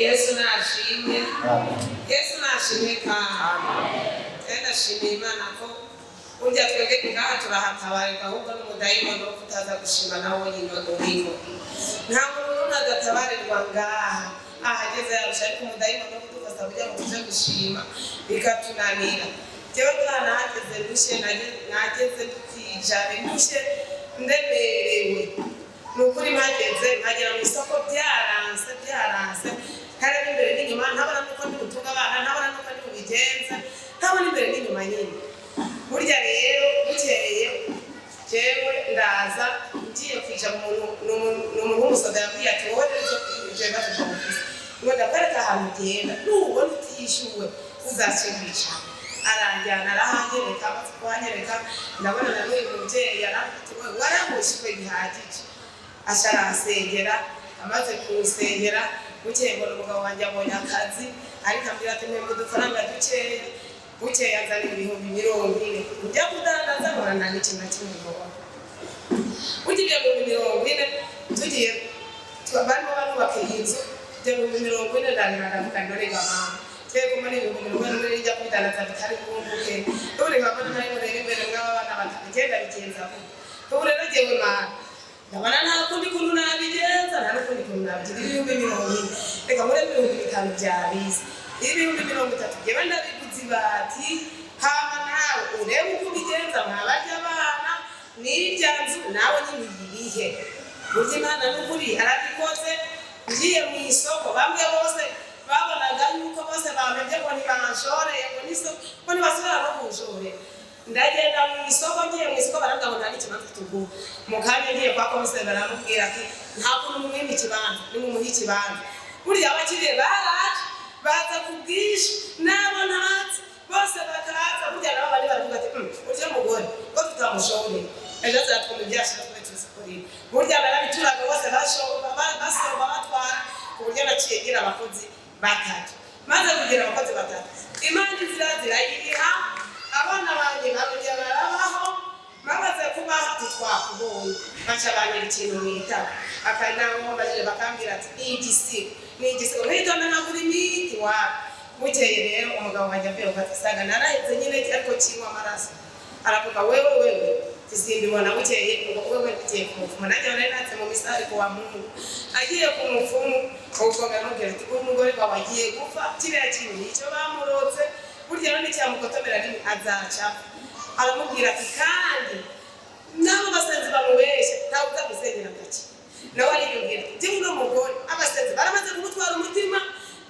Yesu nashimwe. Yesu nashimwe kandi. Kandi ndashimiye Imana ko burya twebwe ngaha turahatabarirwa, ahubwo n'umudayimoni wo kutaza gushima nawe nyine urimo. Nta muntu n'umwe adatabarirwa ngaha ahageze yarusha, ariko umudayimoni wo kudufasha kugira ngo tuje gushima bikatunanira. Jewe ngaha nahageze ndushye, nageze dukwijare ndushye, ndemerewe. Ni ukuri mpageze nkagera mu isoko byaranse, byaranse, ntareba imbere n'inyuma, ntabona nuko ndi butunga abana, ntabona nuko ndi bubigenze, ntabona imbere n'inyuma nyine. Burya rero bukeye jewe ndaza ngiye kwija mu muntu, ni umuntu w'umusoda yambwiye ati: "Wowe rero ibyo bibazo byawe, ngo ndakwereka ahantu ugenda, nubona utishyuwe uzace wicara." Aranjyana arahanyereka. Amaze kuhanyereka ndabona na n'uyu mubyeyi yarambwira ati: "Wowe waraboshywe bihagije." Aca aransengera. Amaze kunsengera, bukeye mbona umugabo wanjye abonye akazi, ariko ambwira ati: "Mpemba udufaranga dukeya." Bukeye azanira 40,000, njya kudandaza nkora nta n'ikintu na kimwe mbona. Burya ibyo 40,000 tugiye barimo barubaka iyi nzu, ibyo 40,000 ndareba ndavuga: "None ga mama, twebwe muri 40,000 njya kubidandaza bitari bwunguke, n'ubu nkabona ntari murebe imbere mw'aba bana batagenda bigenza gute?" Ubu rero jyewe mana ndabona nta kundi kuntu nabigenza, nta n'ukundi kuntu nabigira. 40,000, reka muri 50,000 byabize, 30,000 jyewe ndabiguze ibati, hama nawe urebe uko ubigenza mwabarya abana n'irya nzu nawe nyine uyirihe. Burya Imana n'ukuri arabikoze. Ngiye mu isoko, bamwe bose babonaga yuko bose bamebye ngo ntibanshoreye, ngo n'isoko ngo ntibasubira no kunshorera. Ndagenda mu isoko, ngiye mu isoko baravuga ngo nta n'ikibanza tuguha. Mu kanya ngiye kwa komiseri, baramubwira ati: "Nta kuntu mumwima ikibanza, nimumuhe ikibanza." Burya abakiriya baraje, baza ku bwinshi, n'abo ntazi bose bakaza. Burya nabo bari baravuga ati: Urya mugore ko tutamushoreye, ejo azatwumva ibyashira twe tuzikorera." Burya narabituraga bose basomba batwara, ku buryo naciye ngira abakozi batatu. Maze kugira abakozi batatu, Imana inzira zirayiriha, abana banjye barongera barabaho. Bamaze kubaho ati: "Twakubonye." Baca banyira ikintu mu itaka akanabo bakambwira ati: "Ni igisigo, ni igisigo." Nkitonda nkagura imiti wapi. Bukeye rero umugabo wanjye avuye ku kazi asanga narahetse nyine, ariko kinywa amaraso. Aravuga: "Wewe, wewe tisimbibona." Bukeye ngo: "Wewe ngiye ku mupfumu." Nanjye nari natse mu misa, ariko wa Mungu agiye ku mupfumu. Ubwo aramubwira ati: "Umugore wawe agiye gupfa, kiriya kintu nicyo bamurotse, burya rero nicyamukotomera rimwe azaca." Aramubwira ati: "Kandi nabo basenzi bamubeshya, ntawe uzamusengera gake." Nawe ariyumvira ati: "Jyewe uno mugore abasenzi baramaze kumutwara umutima,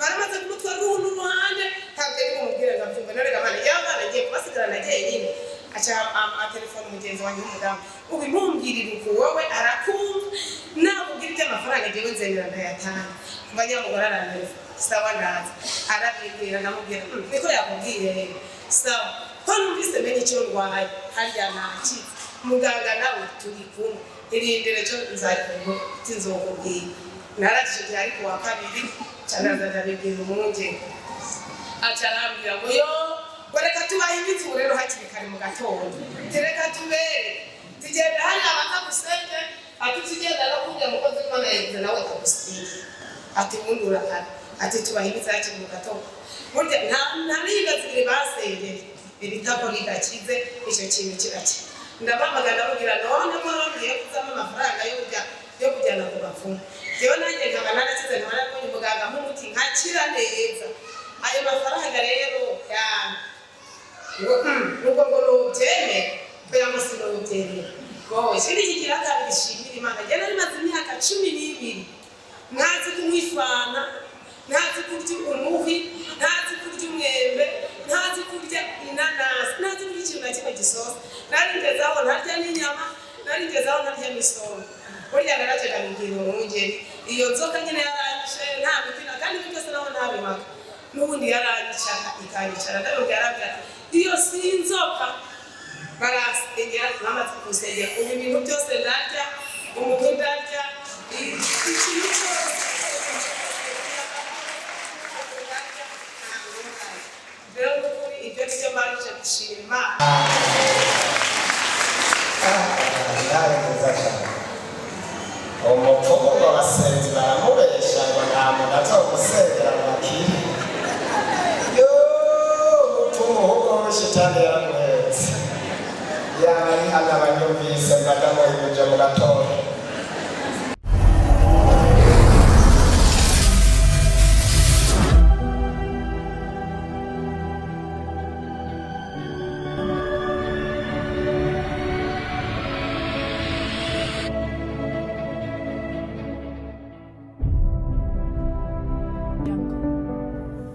baramaze kumutwara uruhu n'uruhande, ntabwo ari bumubwire ngo abyumve. None gamana y'abana agiye kubasigarana jyenyine." Aca telefone mugenzi wanjye w'umudamu: "Ubimumbwirira uku, wowe arakumva, nakubwira iby'amafaranga jyewe nzemera ndayatanga." Kuva nyamugore arantelefone: "Sawa, ndaza." Arabibwira, ndamubwira: Niko yakubwiye rero, sawa, ko numvise menye icyo ndwaye, harya nakize, muganga nawe turi kumwe, irindire cyo nzokubwira." Narangije igihe ariko wa kabiri canaza ndabibwira umwungere, aca arambwira ngo: "Yo, ngo reka tubahe imitsi ubu rero hakiri kare mu gatondo, tereka tubere tugenda hariya bakagusenge." Ati: "Tugenda no kurya mukozi w'Imana yagize nawe akagusenge." Ati: "Ubundi urahari." Ati: "Tubahe imitsi hakiri mu gatondo." Burya nta n'inga zibiri basengeye, iri tako ridakize, icyo kintu kirakira. Ndabahamagara, ndamubwira: "None ko ngiye kuzamo amafaranga yo kujya yo kujyana ku bapfumu, jewe nanjye nkaba narakize, nkaba narabonye umuganga nk'umuti nkakira neza, ayo mafaranga rero yana ngo ngo ngo nubyemere oya?" Ngo: "Sinubyemere." Ngo ikindi kigira kabiri shimira Imana, njye nari maze imyaka 12 ntazi kunywa ifanta, ntazi kurya umuhwi, ntazi kurya umwembe, ntazi kurya inanasi, ntazi kurya ikintu na kimwe gisosa. Nari ngeze aho ntarya n'inyama, nari ngeze aho ntarya n'isombe. Burya naragenda mbibwira umwungeri, iyo nzoka nyine yaranyishe, nta miti kandi ibyo byose naho ntabimaga, n'ubundi yaranyicara ikanyicara. Ndabibwira, arambwira ati: "Iyo si inzoka." Barasengera, bamaze kunsengera ubu ibintu byose ndarya, umuhwi ndarya, ikintu cyose ndarya, nta ngorane. Rero n'ukuri ibyo nibyo mbanje gushima Imana. Nawe neza cyane. Umupfumu ngo abasenzi baramubesha ngo nta muntu azomusengera. Shetani yaramuhetse. Yaba ari hano abanyumvise, mba ndamuhimuje mu gatondo.